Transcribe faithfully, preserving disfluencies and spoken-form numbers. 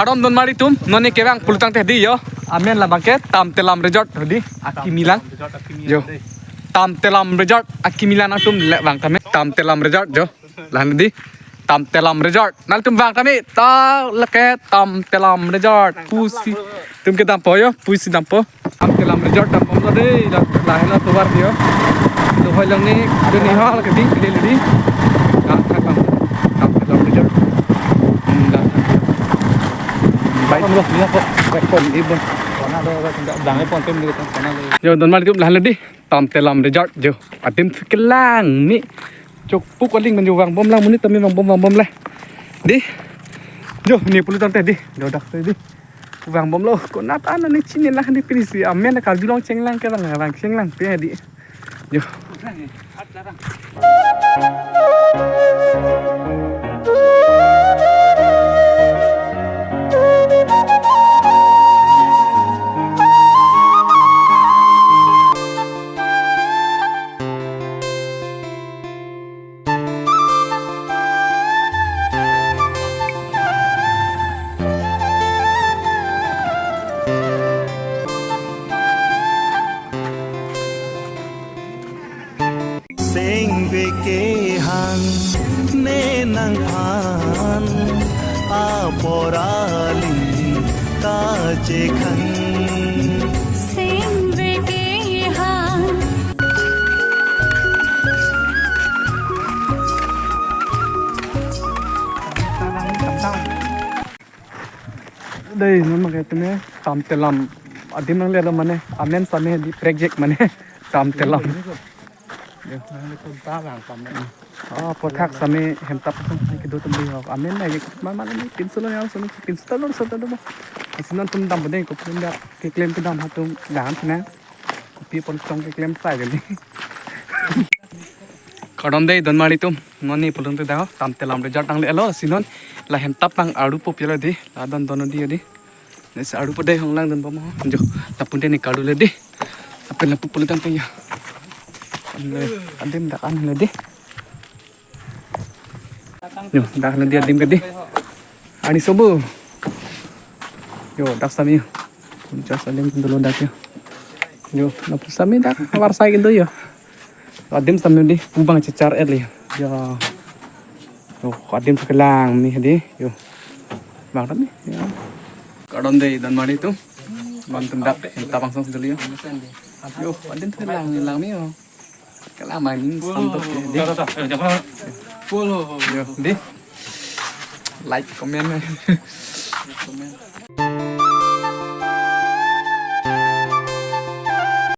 Kardom donmari atum, non ne kevang pulotangte dei yo. Amen labang ke Tamtelam Resort dei, akimi lang. Yo. Tamtelam Resort akimi lang atum le vang tame. Tamtelam Resort yo. Lahen dei. Tamtelam Resort. Nangtum vang tame. Ta lake Tamtelam Resort. Pusi. Tum ke dampo yo, pusi dampo. Tamtelam Resort dampo lo dei, la, lahen lo tovar dei yo. Lo hoi lang ni, dei ni hal ke dei, dei dei. Ka, ka, ka. Tamtelam Resort. Hmm, la. Baik. Pon lo, ni pon. Baik pon, ibon. Kona do, kona do, jangan pon tem dulu, kona do. Yo, donmari atum lahen lo dei. Tamtelam Resort yo. Adim si kelang ni. Chokpuk aling man yo vangbom lang, monit tame vangbom, vangbom lang. Dei. Yo, ne pulotangte dei. Yo, dak te dei. Vangbom lo, konat an ne chini lang dei, pini si amen karjulong chenglang ke vang, vang chenglang pe dei. Yo. Sengve kehang ne nangphan apor aling kachekhang. Sengve kehang. Dei, non ma ke tame Tamtelam adim nanglelo mane, amen same dei prekjak mane Tamtelam. Ah, aphuthak same hemtap atum kedo atum dei ho. Amen na ye man man ni pinso lo ya, same pinso ta lo so ta do. Isi non atum dampo dei, kopi atum dak keklem kedam atum dan sene. Kopi pon tong keklem sai kali. Kardom dei donmari atum, non ne pulotangte dei ho, Tamtelam Resort nanglelo, si non la hemtap nang aru po pilo dei, la don don dei dei. Ne si aru po dei hong lang donbom ho. Jo, lapu te ne kardu le dei. Lapen lapu pulotangte yo. An le, adim dak an le dei. Yo, dak le dei adim ke dei. Ani sobo. Yo, dak same yo. Kuncha salim dolo dak yo. Yo, lapu same dak avarsai kedo yo. Adim same dei, pu abang chechar et le. Yo. Yo, adim si kelang ni dei. Yo. Bang tame. Yo. Kardom dei donmari atum. Bang atum dak, tabang song dulu yo. Yo, adim si kelang ni lang ni yo. Kelang main santok ya, dei. Follow. Yo, dei. Like, comment. Comment.